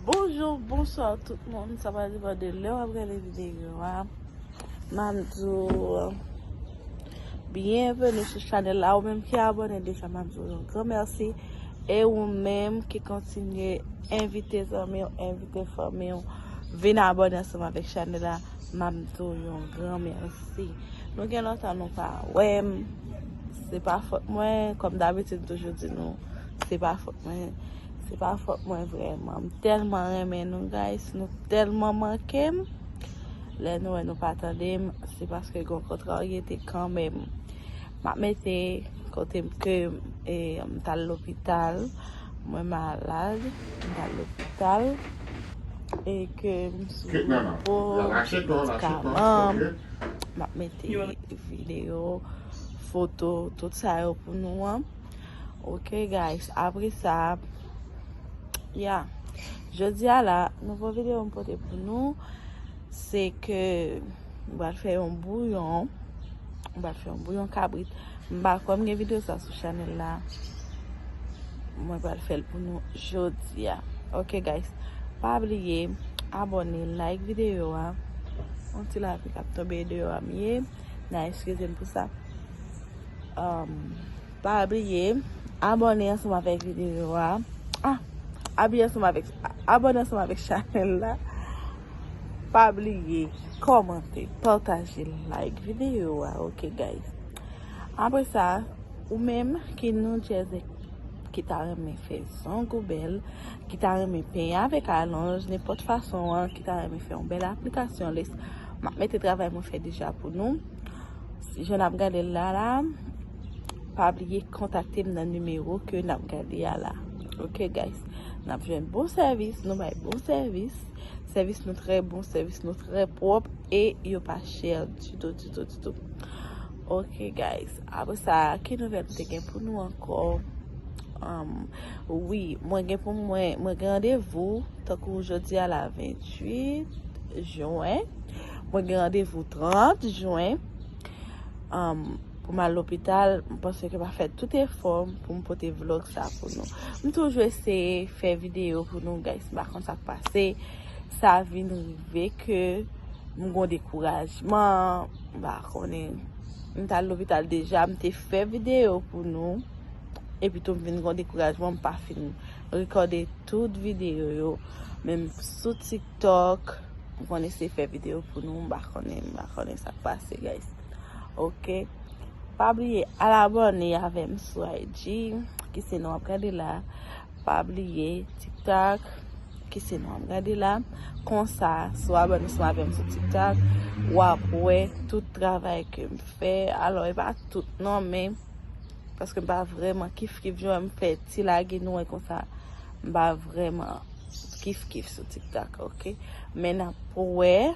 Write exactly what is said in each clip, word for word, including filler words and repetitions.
Bonjou, bonswa tout moun. Sa va depann de lè w ap gade videyo a. M ap di w byenveni sou chanèl la. Ou menm ki abòne deja, m ap di w yon gran mèsi. E ou menm ki kontinye envite zanmi w, envite fanmi w, vin abòne ansanm avèk chanèl la, m ap di w yon gran mèsi. Nou gen lontan nou pa wè m. Se pa fòt mwen, kòm dabitid, m toujou di nou, se pa fòt mwen. Se pa fòt mwen vrèman. M tèlman renmen nou, guys. Nou tèlman manke m. Lè nou wè nou pa tande m, se paske gen yon kontraryete kanmenm. M ap mete kote m ke, e, m t al lopital. Mwen malad, m t al lopital. E ke m sou repo, medikaman. M ap mete videyo, foto, tout sa yo pou nou an. Ok, guys, apre sa, ya, jodi a la, nouvo videyo m pote pou nou, se ke m pral fè yon bouyon, m pral fè yon bouyon kabrit. M pa kwè m gen videyo sa sou chanèl la. Mwen pral fè l pou nou jodi a. Ok, guys, pa bliye abòne, like videyo a. Yon ti lapli k ap tonbe deyò a m ye. N a eskize m pou sa. Um, pa bliye abòne ansanm avèk videyo a. Ah, abiye ansanm avèk, abòne ansanm avèk chanèl la. Pa bliye kòmante, pataje, like videyo a, ok, guys. Apre sa, ou menm ki New Jersey, ki ta renmen fè zong ou bèl, ki ta renmen penyen avèk alonj, nenpòt fason an, ki ta renmen fè yon bèl aplikasyon, les, m ap mete travay mwen fè deja pou nou. Si jan n ap gade l la la, pa bliye kontakte m nan nimewo ke n ap gade a la. Ok, guys? N ap jwenn bon sèvis, nou bay bon sèvis. Sèvis nou trè bon, sèvis nou trè pwòp e yo pa chè ditou, ditou, ditou. Ok, guys. Apre sa, ki nouvèl m te gen pou nou ankò? Um, wi, mwen gen pou mwen, mwen gen randevou, tankou jodi a la venntuit jen. Mwen gen randevou trant jen. Um, pou m al lopital, m panse ke m ap fè tout efò m pou m pote vlòg sa pou nou. M toujou eseye fè videyo pou nou, guys, m pa konn sa k pase. Sa vin rive ke m gon dekourajman, m pa konnen. M t al lopital deja, m te fè videyo pou nou. Epi tou m vin gon dekourajman, m pa fin rekòde tout videyo yo. Menm sou TikTok, m konn eseye fè videyo pou nou, m pa konnen, m pa konnen sa k pase, guys. Ok. Pa bliye al abòne avè m sou I G, ki se non w ap gade la. Pa bliye TikTok, ki se non w ap gade la. Konsa, si w abòne ansanm avè m sou TikTok, w ap wè tout travay ke m fè. Alò, e pa tout non, men paske m pa vrèman kif kif jan m fè ti lage nou wè konsa. M pa vrèman kif kif sou TikTok, ok? Men n ap wè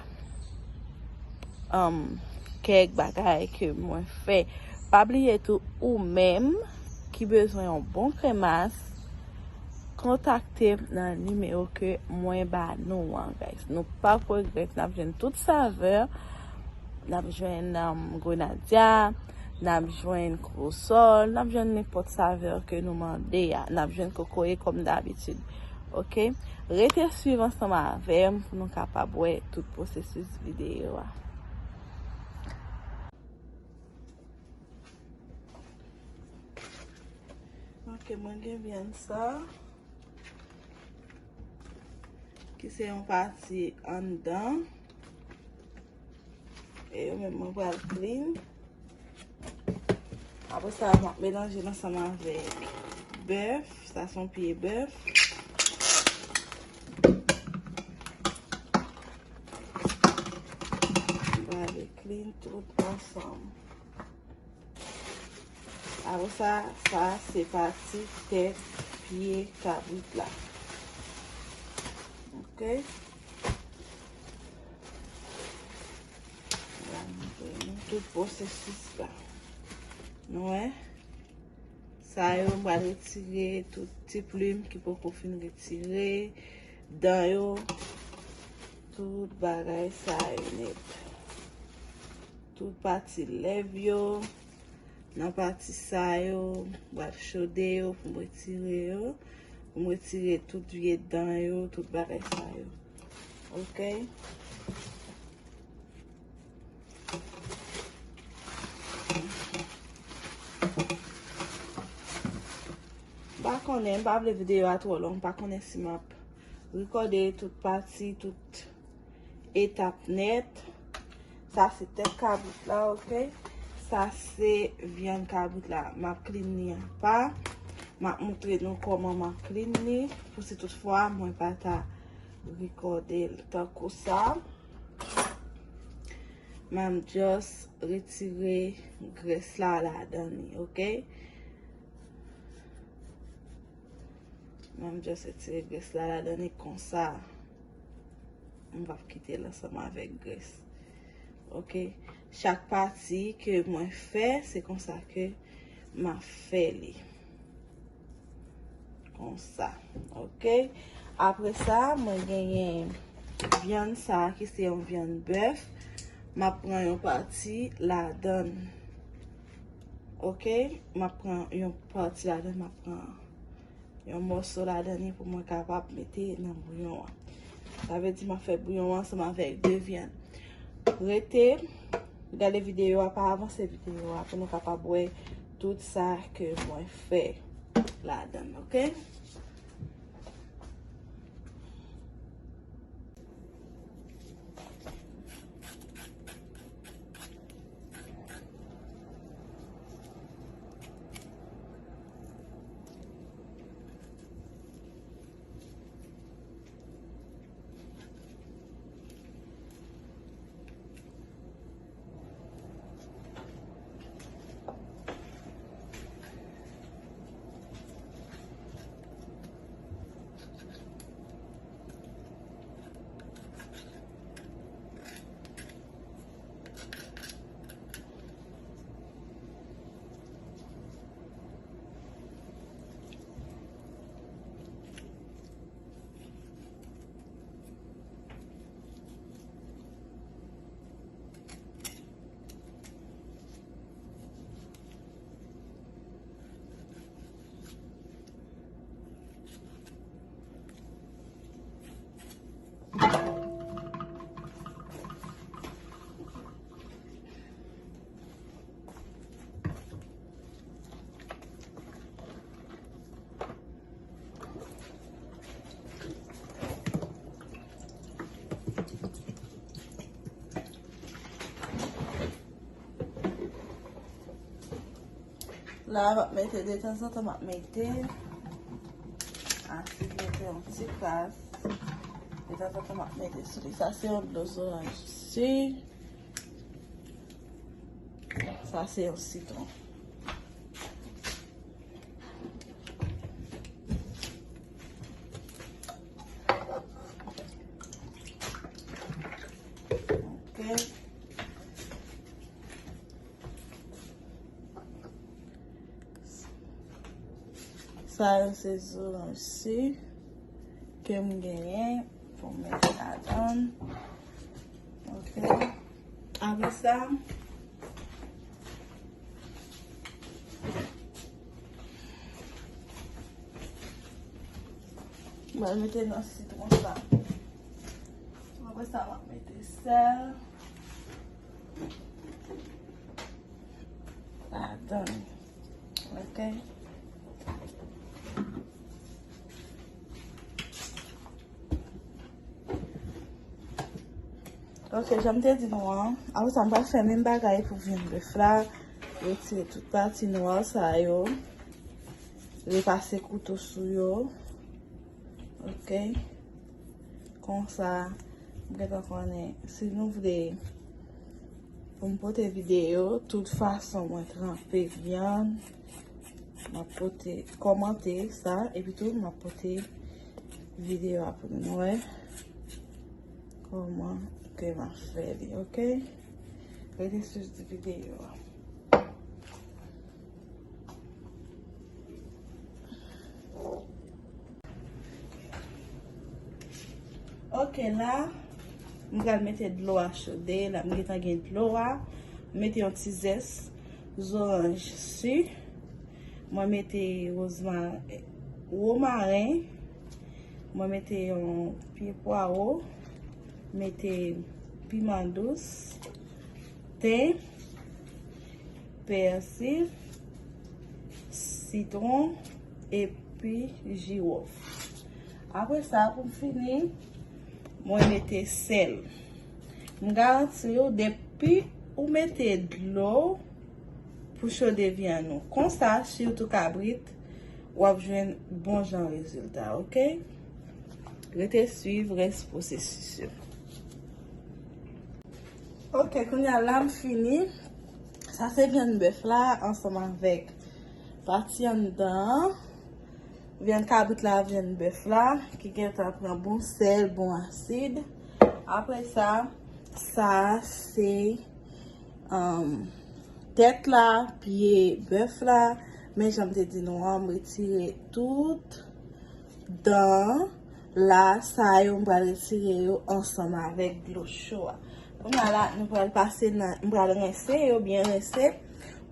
um, kèk bagay ke mwen fè. Pa bliye tou, ou menm ki bezwen yon bon kremas, kontakte m nan nimewo ke mwen ba nou an, guys. Nou p ap regrèt, n ap jwenn tout savè. N ap jwenn um, grenadya, n ap jwenn krosòl, n ap jwenn nenpòt savè ke nou mande a. N ap jwenn kokoye kòm dabitid. Ok? Rete swiv ansanm avè m pou nou kapab wè tout pwosesis videyo a. Ok, mwen gen vyann sa, ki se yon pati anndan. E yo menm mwen pral clean. Apre sa, m ap melanje l ansanm avèk bèf. Sa se yon pye bèf. M pral clean tout ansanm. Apre sa, sa se pati tèt pye kabrit la. Ok. Tout pwosesis la. Nou wè? Sa yo, m pral retire tout ti plim ki poko fin retire. Dan yo, tout bagay sa yo nèt. Tout pati lèv yo, nan pati sa yo, m pral chode yo pou m retire yo. Pou m retire tout vye dan yo, tout bagay sa yo. Oke? M pa konnen, m pa vle videyo a twò long, m pa konnen si m ap rekòde tout pati, tout etap nèt. Sa se tèt kabrit la, oke? Sa se vyann kabrit la. M ap clean li apa. M ap montre nou kòman m ap clean li. Pou si tout fwa mwen pa ta rekòde l tankou sa. M ap just retire grès la ladan li, oke? M ap just retire grès la ladan li konsa. M p ap kite l ansanm avèk grès. Oke. Chak pati ke mwen fè, se konsa ke m ap fè li. Konsa. Oke. Apre sa, mwen genyen vyann sa a ki se yon vyann bèf. M ap pran yon pati ladan l. Oke. M ap pran yon pati ladan l, m ap pran yon mòso ladan li pou mwen kapab mete nan bouyon an. Sa vle di m ap fè bouyon an ansanm avèk de vyann. Rete, gade videyo a, pa avanse videyo a pou nou kapab wè tout sa ke mwen fè ladan l, oke? La, m ap mete detanzantan, m ap mete asid, mete yon ti kras. Detanzantan, m ap mete sou li. Sa se yon dlo zoranj si. Sa se yon sitwon. Oke. Sa yo se zoranj si ke m genyen pou m mete ladan. Oke. Apre sa, m pral mete nan sitwon sa. Apre sa, m ap mete sèl ladan. Oke. Oke, jan m te di nou an, apre sa, m pral fè menm bagay pou vyann bèf la. Retire tout pati nwa sa yo. Repase kouto sou yo. Oke. Konsa, m gentan konnen, si nou vle pou m pote videyo, tout fason mwen tranpe vyann, m ap pote, kòmante sa, epi tou m ap pote videyo a pou nou wè kòman ke m ap fè li, oke? Rete sou videyo a. Oke, la, m pral mete dlo a chode. La, m gentan gen dlo a. M mete yon ti zès zoranj si. Mwen mete rozma-, Womaren, mwen mete yon pye pwawo, mete piman dous, ten, pèsi, sitwon, epi jiwòf. Apre sa, pou m fini, mwen mete sèl. M garanti w, depi ou mete dlo pou chode vyann ou konsa, sitou kabrit, w ap jwenn bon jan rezilta, oke? Rete swiv rès pwosesis yo. Oke, kounye a la m fini. Sa se vyann bèf la ansanm avèk pati anndan an. Vyann kabrit la, vyann bèf la, ki gentan pran bon sèl, bon asid. Apre sa, sa se, um, tèt la, pye bèf la. Men jan m te di nou an, m retire tout dan la, sa yo m pral retire yo ansanm avèk dlo cho a. Kounye a la, nou pral pase nan, m pral rense yo, byen rense,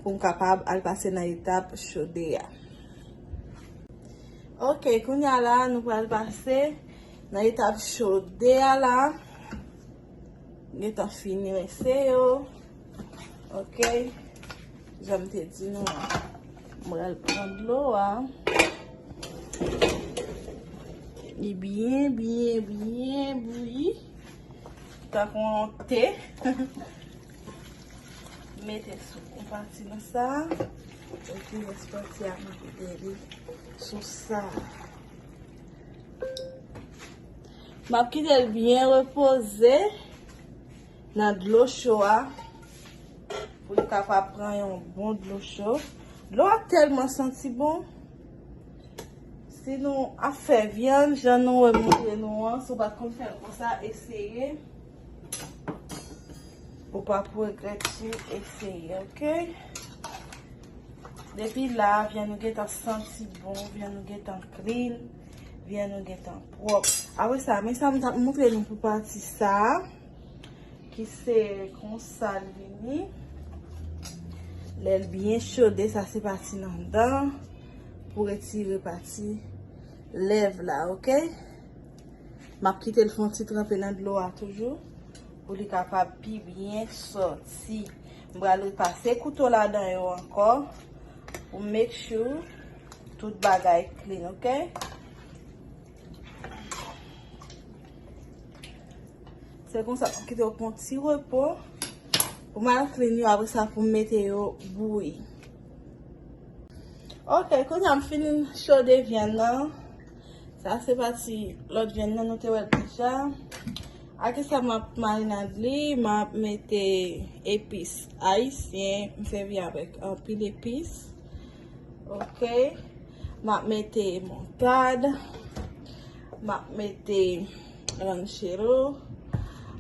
pou m kapab al pase nan etap chode a. Oke, kounye a la, nou pral pase nan etap chode a la. Gentan fini rense yo. Oke. Jan m te di nou an. Mwen al pran dlo a. Li byen, byen, byen bouyi. Tankou yon te. Mete sou yon pati nan sa. Epi rès pati a, mete li sou sa. M ap kite l byen repoze nan dlo cho a pou li kapab pran yon bon dlo cho. Dlo a tèlman santi bon. Si nou ap fè vyann, jan nou wè m montre nou an, si w pa t konn fè l konsa, eseye. Ou p ap regrèt si w eseye, oke? Depi la, vyann nou gentan santi bon, vyann nou gentan clean, vyann nou gentan pwòp. Apre sa, men sa m t ap montre nou pou pati sa a, ki se konsa l vini. Lè l byen chode, sa se pati nan dan, pou retire pati lèv la, oke? M ap kite l fè yon ti tranpe nan dlo a toujou, pou li kapab pi byen sòti. M pral repase kouto ladan yo ankò, pou make sure tout bagay clean, oke? Se konsa, m kite yo pou yon ti repo, pou m al clean yo, apre sa pou m mete yo bouyi. Oke, kounye a m fin chode vyann nan. Sa se pati lòt vyann nan, nou te wè l deja. A kisa m ap marinad li? M ap mete epis ayisyen. M sèvi avèk anpil epis. Oke. M ap mete moutad. M ap mete ranchero.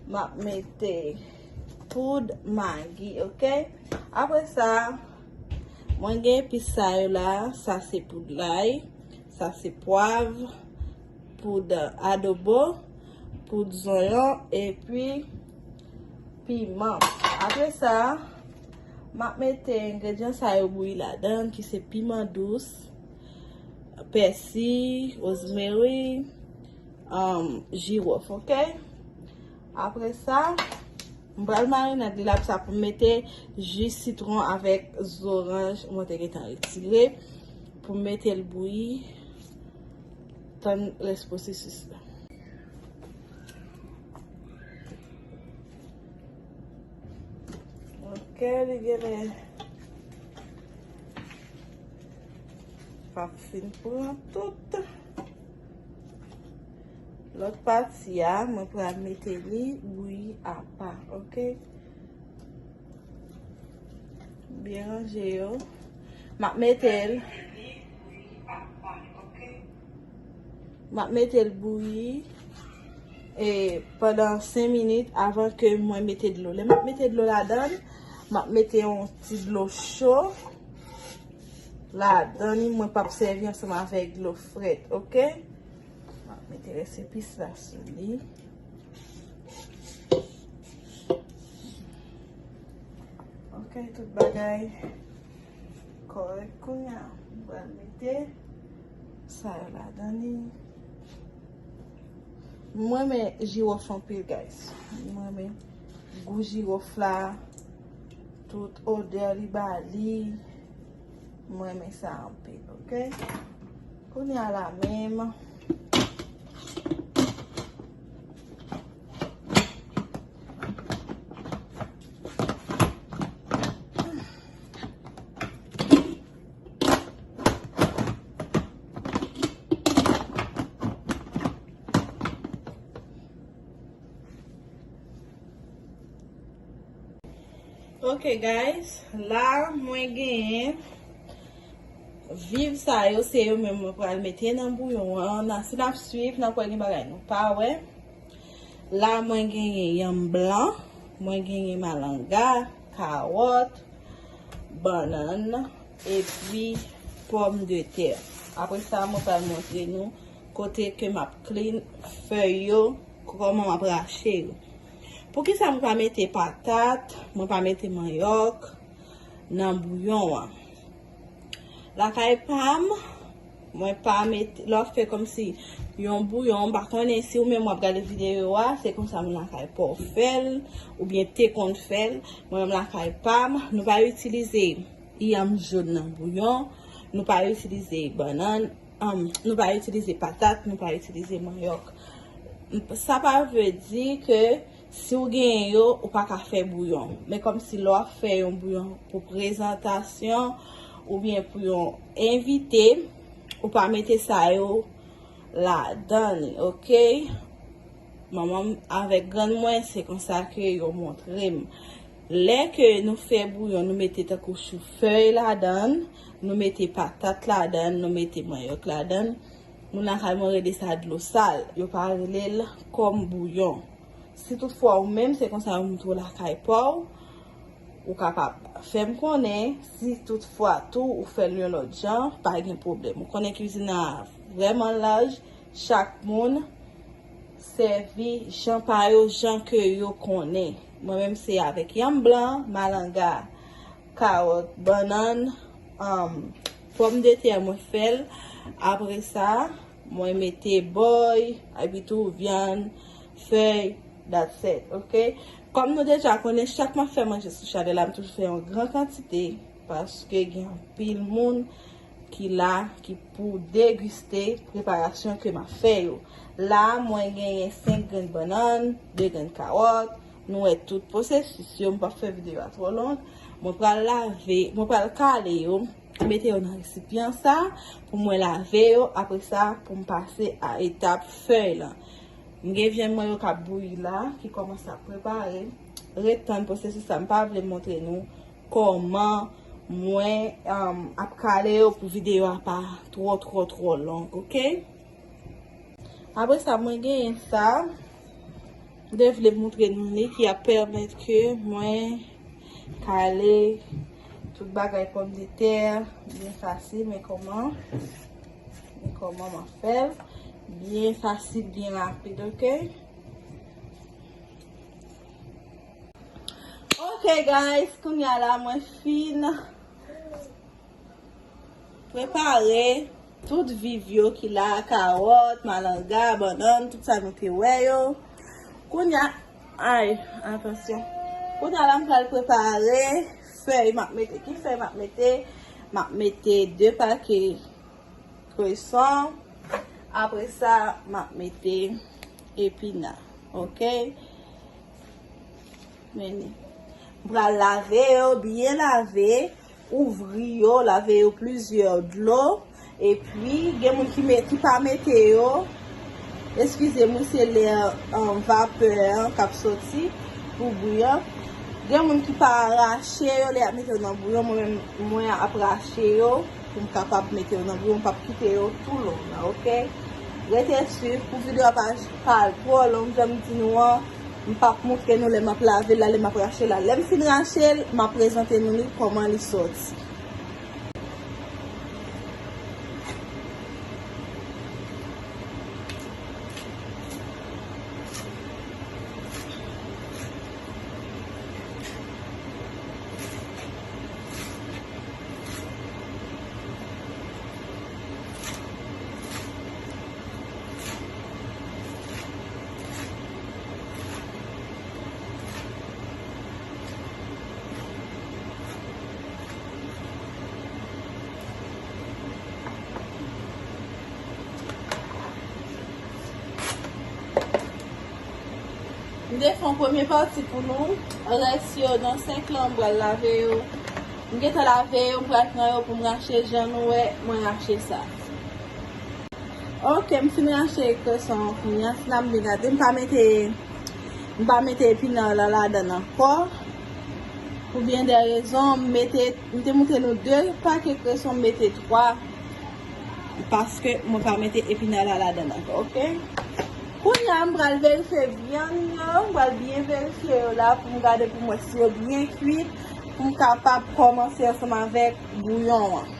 M ap mete poud magi, oke? Apre sa, mwen gen epis sa yo la. Sa se poud lay. Sa se pwav, poud adobo, poud zonyon, epi piman. Apre sa, m ap mete engredyan sa yo bouyi ladan, ki se piman dous, pèsi, rosemary, um, jiwòf, oke? Apre sa, m pral marinad li la, sa pou m mete ji sitwon avèk zoranj mwen te gentan retire pou m mete l bouyi. Tann rès pwosesis la. Oke, li genlè p ap fin pran tout. Lòt pati a, mwen pral mete li bouyi apa, oke? Byen ranje yo. M ap mete l. M ap mete l bouyi, e, pandan senk minit avan ke mwen mete dlo. Lè m ap mete dlo ladan l, m ap mete yon ti dlo cho ladan li. Mwen p ap sèvi ansanm avèk dlo frèt, oke? M ap mete rès epis la sou li. Oke, tout bagay kòrèk kounye a. M pral mete Sa yo ladan li. Mwen renmen jiwòf anpil, guys. Mwen renmen gou jiwòf la, tout odè li ba li. Mwen renmen sa anpil, ok? Kounye a la menm. Ok, guys, la mwen genyen viv sa yo, se yo menm mwen pral mete nan bouyon an. Nan, si n ap swiv, n ap wè gen bagay nou pa wè. La, mwen genyen yanm blan, mwen genyen malanga, kawòt, bannann, epi pòmdetè. Apre sa, mwen pral montre nou kote ke m ap clean fèy yo, kòman m ap rache yo. Poukisa mwen pa mete patat, mwen pa mete manyòk nan bouyon an? Lakay pa m, mwen pa mete, lè w ap fè kòmsi yon bouyon, m pa konnen si ou menm w ap gade videyo a, se konsa moun lakay pa w fè l, oubyen te konn fè l. Mwen menm lakay pa m, nou pa itilize yanm jòn nan bouyon, nou pa itilize bannann, um, nou pa itilize patat, nou pa itilize manyòk. Sa pa vle di ke si w genyen yo, ou pa ka fè bouyon. Men kòmsi lè w ap fè yon bouyon pou prezantasyon oubyen pou yon envite, ou pa mete sa yo ladan li, ok? Manman m avèk grann mwen, se konsa ke yo montre m. Lè ke nou fè bouyon, nou mete tankou choufèy ladan l, nou mete patat ladan l, nou mete manyòk ladan l. Moun lakay mwen rele sa dlo sal. Yo pa rele l kòm bouyon. Si toutfwa ou menm, se konsa yo montre w lakay pa w, ou kapab fè m konnen. Si toutfwa tou ou fè l yon lòt jan, pa gen pwoblèm. Ou konnen kwizin nan vrèman laj, chak moun sèvi jan pa yo, jan ke yo konnen. Mwen menm se avèk yanm blan, malanga, kawòt, bannann, um, pòmdetè mwen fè l. Apre sa, mwen mete bòy, epi tou vyann, fèy, that's it, ok? Kòm nou deja konnen, chak mwen fè manje sou chanèl la, m toujou fè yon gran kantite, paske gen anpil moun ki la, ki pou degiste preparasyon ke m ap fè yo. La, mwen genyen senk grenn bannann, de grenn kawòt. Nou wè tout pwosesis yo, m p ap fè videyo a twò long. Mwen pral lave, mwen pral kale yo, mete yo nan resipyan sa, pou mwen lave yo. Apre sa, pou m pase a etap fèy lan. M gen vyann mwen yo k ap bouyi la, ki kòmanse ap prepare. Ret tann pwosesis sa, m pa vle montre nou kòman mwen, um, ap kale yo pou videyo a pa twò, twò, twò long, ok? Apre sa, mwen genyen sa, m te vle montre nou li, ki ap pèmèt ke mwen kale tout bagay pòmdetè byen fasil, men kòman, men kòman m ap fè l byen fasil, byen rapid, ok? Ok, guys, kounye a la, mwen fin prepare tout viv yo ki la, kawòt, malanga, bannann, tout sa nou te wè yo. Kounye a, ay, atansyon. Kounye a la, m pral prepare fèy m ap mete. Ki fèy m ap mete? M ap mete de pake kreson. Apre sa, m ap mete epina. Ok? Men li. M pral lave yo, byen lave, ouvri yo, lave yo plizyè dlo. Epi, gen moun ki met, ki pa mete yo. Eskize m, wi, se lè, um, vapè an k ap soti pou bouyi an. Gen moun ki pa rache yo lè y ap mete yo nan bouyon. Mwen menm, mwen ap rache yo pou m kapab mete yo nan bouyon. M p ap kite yo tou long nan, ok? Rete swiv pou videyo a pa, pa twò long, jan m di nou an. M p ap montre nou lè m ap lave l la, lè m ap rache l la. Lè m fin rache l, m ap prezante nou li, kòman li sòti. M te fè yon premye pati pou nou. Rès yo nan senk lan, m pral lave yo. M gentan lave yo, m pral pran yo pou m rache jan nou wè mwen rache sa. Ok, m fin rache kreson an kounye a. Si n ap byen gade, m pa mete, m pa mete epinal la ladan l ankò. Pou byen de rezon, m mete, m te montre nou de pake kreson, m mete twa. Paske mwen pa mete epinal la ladan l ankò, ok? Kounye a, m pral verifye vyann yo, m pral byen verifye yo la pou m gade pou m wè si yo byen kwit, pou m kapab kòmanse ansanm avèk bouyon an.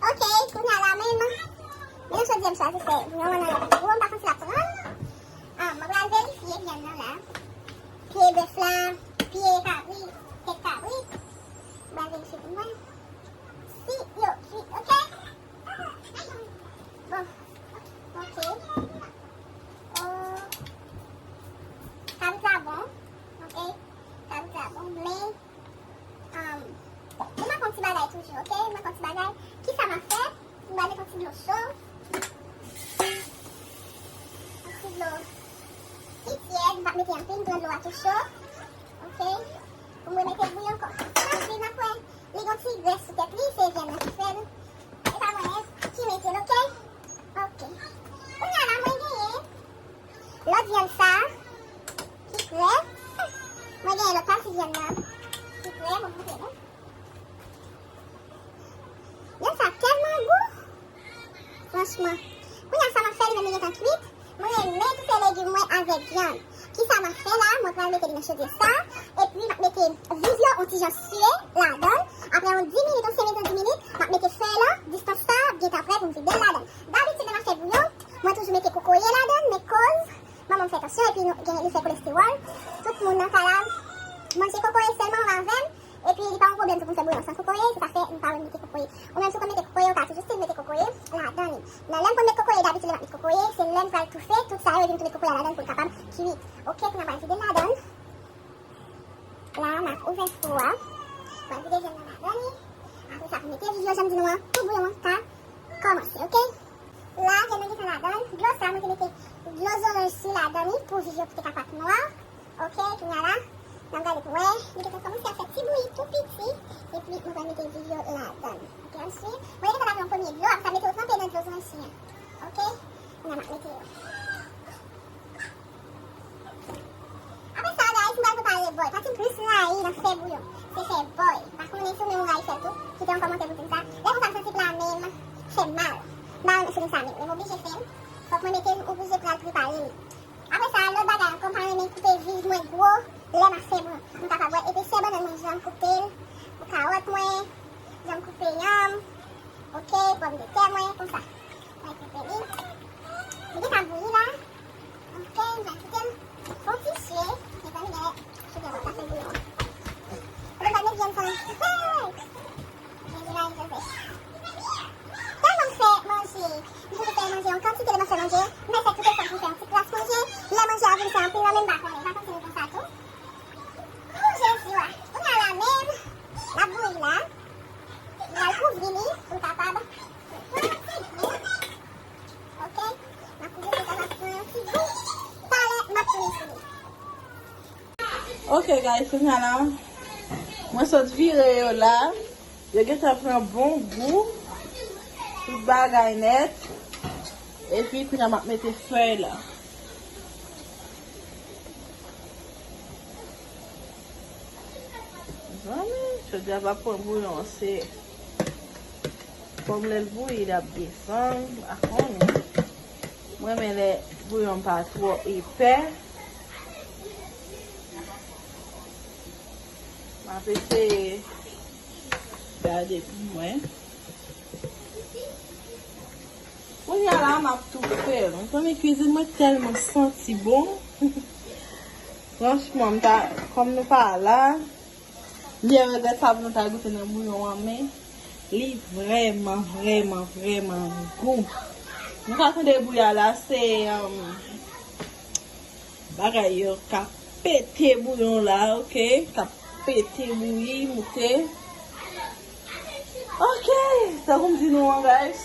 Ok, kounye a la menm, men nan chodyè m chwazi fè bouyon an nan lè gwo, m pa konn si l ap pran. Ah, mwen pral verifye vyann nan la. Pye bèf la, pye kabrit, tèt kabrit. Mwen pral verifye pou mwen. Si yo kwit, ok? Bon, ok. Oh, kabrit la bon, ok? Kabrit la bon, men, um, mwen fè yon ti bagay toujou, ok? Mwen fè yon ti bagay. Kisa m ap fè? M pral mete yon ti dlo cho. Yon ti dlo ki tyèd, m pa mete anpil, m pran dlo a tou cho. Ok? Pou m remete bouyon ankò. Sa vin apre, li gon ti grès sou tèt li, se vyann nan ki fè l. E pa mwen menm ki mete l, ok? Ok. Kounye a la, mwen genyen lòt vyann sa, ki prè. Mwen genyen lòt pati vyann nan, ki prè, mwen montre nou. Vyann sa tèlman gou. Franchman. Kounye a sa m ap fè, li menm li gentan kwit. Mwen renmen tou fè legim mwen avèk vyann. Kisa m ap fè la? Mwen pral mete li nan chodyè sa. Epi m ap mete viv yo yon ti jan siye ladan l. Apre yon dis minit, yon senk minit, yon dis minit, m ap mete fèy la. Distans sa ap gentan prè pou m vide l ladan l. Dabitid, lè m ap fè bouyon, mwen toujou mete kokoye ladan l, men koz manman m fè tansyon, epi nou gen, li fè kolestewòl. Tout moun nan kay la manje kokoye, sèl manman m avè m. Epi li pa yon pwoblèm tou pou m fè bouyon san kokoye, se sa fè m pa renmen mete kokoye. Ou menm si w konn mete kokoye, ou ka toujou still mete kokoye ladan li. Men lè m konn met kokoye, dabitid lè m ap met kokoye, se lè m pral toufe tout sa yo, epi m tou met kokoye a ladan l pou l kapab kwit. Ok, kounye a m pral vide l ladan l. La, m ap ouvè fou a. M pral vide vyann nan ladan li. Apre sa, pou mete viv yo, jan m di nou an, pou bouyon an ka kòmanse, ok? La, vyann nan gentan ladan l. Dlo sa, mwen te mete dlo zoranj si ladan li pou viv yo te kapab nwa. Ok, kounye a la, n ap gade pou wè. Li gentan kòmanse ap fè ti bouyi tou piti. Epi, mwen pral mete viv yo ladan l. Ok, answit, mwen gentan lave yon premye dlo, apre sa, mete yo tranpe nan dlo zoranj si an. Ok, kounye a, m ap mete yo. Apre sa, guys, m pral prepare bòy. Pati m plis rayi nan fè bouyon, se fè bòy. M pa konnen si ou menm ou rayi fè l tou. Kite yon kòmantè pou di m sa. Lè konsa, m santi pla men m fè m mal. M pa renmen feeling sa menm. Men m oblije fè l. Fòk mwen mete l, m oblije pral prepare l. Apre sa, lòt bagay ankò, m pa renmen koupe viv mwen gwo lè m ap fè bouyon. M kapab wè epesè bannann mwen, jan m koupe l, pou kawòt mwen, jan m koupe yanm, ok, pòmdetè mwen, konsa. Mwen koupe li. Li gentan bouyi la. Ok, m pral kite l fè yon ti sye. Mezanmi, genlè chodyè pa ka fè bouyon. Mwen pral met vyann sa. Hey! Mezanmi, Joseph. Tèlman m fè manje. M toujou fè manje, yon kantite lè m ap fè manje. M fè tout efò pou m fè yon ti plas manje. Lè manje a vin fè anpil nan men m pa konnen. M pa konn si nou konsa tou. Ou Jezi wa. Kounye a la menm, l ap bouyi la. M pral kouvri li pou l kapab pran yon ti gou. Ok? M ap kouvri pou l kapab pran yon ti gou. Talè, m ap tounen sou li. Ok, guys, kounye a la, mwen sot vire yo la. Yo gentan pran bon gou. Tout bagay nèt. Epi, kounye a, m ap mete fèy la. Zanmi, chodyè a pa pran bouyon, se kòm lè l bouyi, l ap desann, m pa konnen. Mwen renmen lè bouyon pa twò epè. M ap eseye gade pou mwen. Kounye a la, m ap toufe l. Mezanmi, kwizin mwen tèlman santi bon. Franchman, m ta, kòm nou pa la, m byen regrèt sa pou nou ta goute nan bouyon an, men li vrèman, vrèman, vrèman gou. Nou ka tande bri a la, se, um, bagay yo k ap pete bouyon la, ok? K ap pete bouyi, moute. Ok, tankou m di nou an, guys,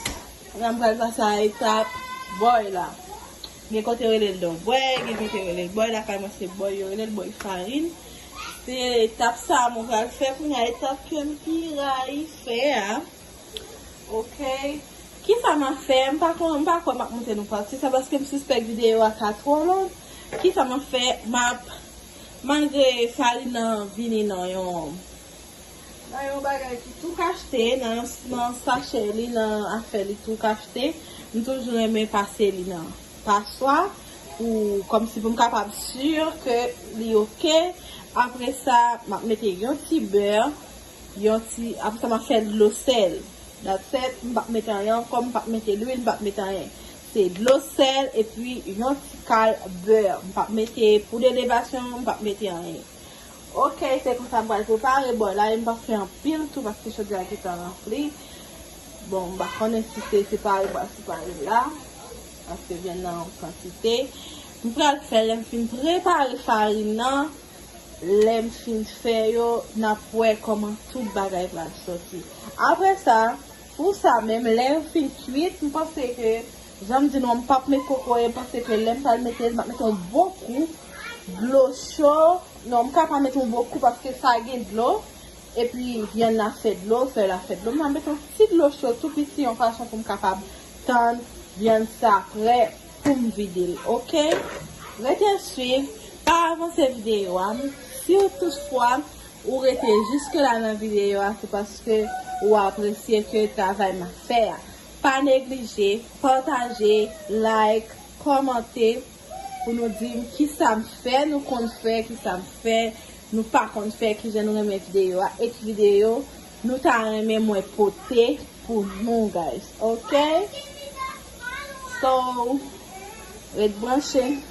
n ap pral pase a etap bòy la. Gen kote yo rele l donbwèy, gen kote yo rele l bòy, lakay mwen se bòy yo rele l, bòy farin. Se etap sa a mwen pral fè kounye a, etap ke m pi rayi fè a. Ok. Kisa m ap fè? M pa kon, m pa kwè m ap montre nou pati sa paske m sispèk videyo a ka twò long. Kisa m ap fè? M ap, malgre farin nan vini nan yon, nan yon bagay ki tou kachte, nan, nan sachè li, nan afè li tou kachte, m toujou renmen pase li nan paswa pou, kòmsi pou m kapab si ke li oke. Apre sa, m ap mete yon ti bè, yon ti, apre sa, m ap fè dlo sèl. That's it, m p ap mete anyen ankò, m p ap mete lwil, m p ap mete anyen. Se dlo sèl epi yon ti kal bè. M p ap mete poud elevasyon, m p ap mete anyen. Ok, se konsa m pral prepare bòy la, e m p ap fè anpil tou paske chodyè a gentan ranpli. Bon, m pa konnen si se separe m pral separe l la, paske vyann nan yon kantite. M pral fè lè m fin prepare farin nan, lè m fin fè yo, n ap wè kòman tout bagay pral soti. Apre sa, pou sa menm, lè yo fin kuit, m panse ke, jan m di nou, m p ap met kokoye, m panse ke lè m pral mete l, m ap mete yon bon kou dlo cho. Non, m ka pa mete yon bon kou paske sa gen dlo. Epi vyann la fè dlo, fè la fè dlo. M ap mete yon ti dlo cho tou piti, yon fason pou m kapab tann vyann sa prè pou m vide l, ok? Rete swiv, pa avanse videyo a. Si w toutfwa ou rete jiske la nan videyo a, se paske ou apresye ke travay m ap fè a. Pa neglije, pataje, like, kòmante pou nou di m kisa m fè, nou konn fè, kisa m fè, nou pa konn fè, kijan nou renmen videyo a, e ki videyo nou ta renmen mwen pote pou nou, guys. Ok? So, ret branche.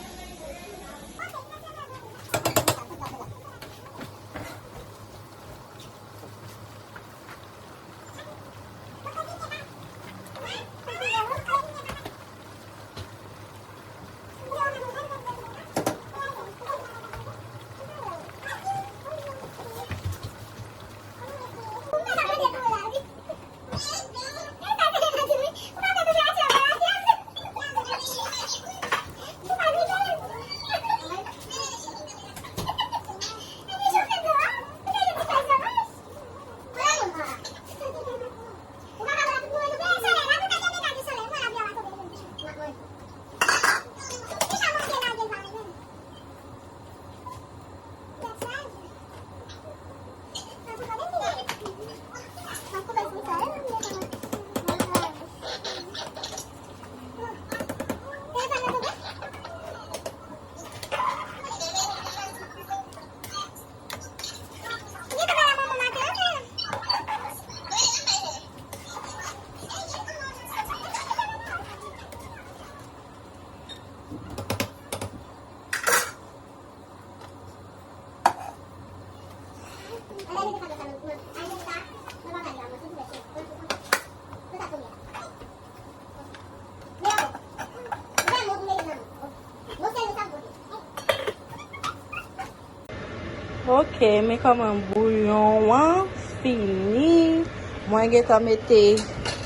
Ok, men kòman bouyon an fini. Mwen gentan mete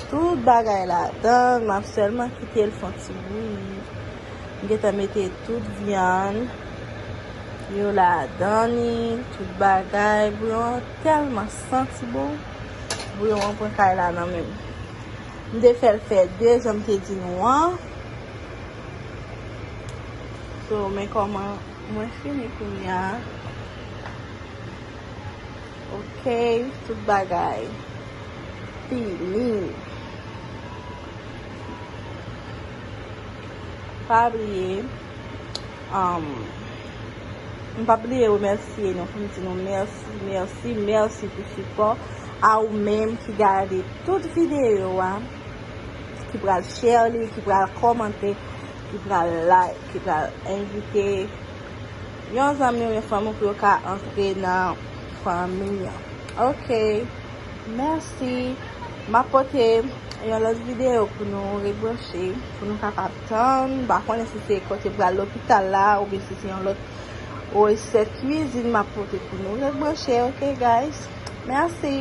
tout bagay ladan, m ap sèlman kite l fè yon ti bouyi. M gentan mete tout vyann yo ladan li, tout bagay. Bouyon an tèlman santi bon. Bouyon an pran kay la nan men m. M te fè l fè de jan m te di nou an. So, men kòman mwen fini kounye a. Ok, tout bagay fini. Pa bliye, um, m pa bliye remèsye nou, pou m di nou mèsi, mèsi, mèsi pou sipò a ou menm ki gade tout videyo a, ki pral share li, ki pral kòmante, ki pral like, ki pral envite yon zanmi oubyen fanmi w pou yo ka antre nan fanmi an. Ok. Mèsi. M ap pote yon lòt videyo pou nou rebranche, pou nou kapab tann. M pa konnen si se kote pral lopital la, oubyen si se yon lòt resèt kwizin m ap pote pou nou rebranche. Ok, guys. Mèsi.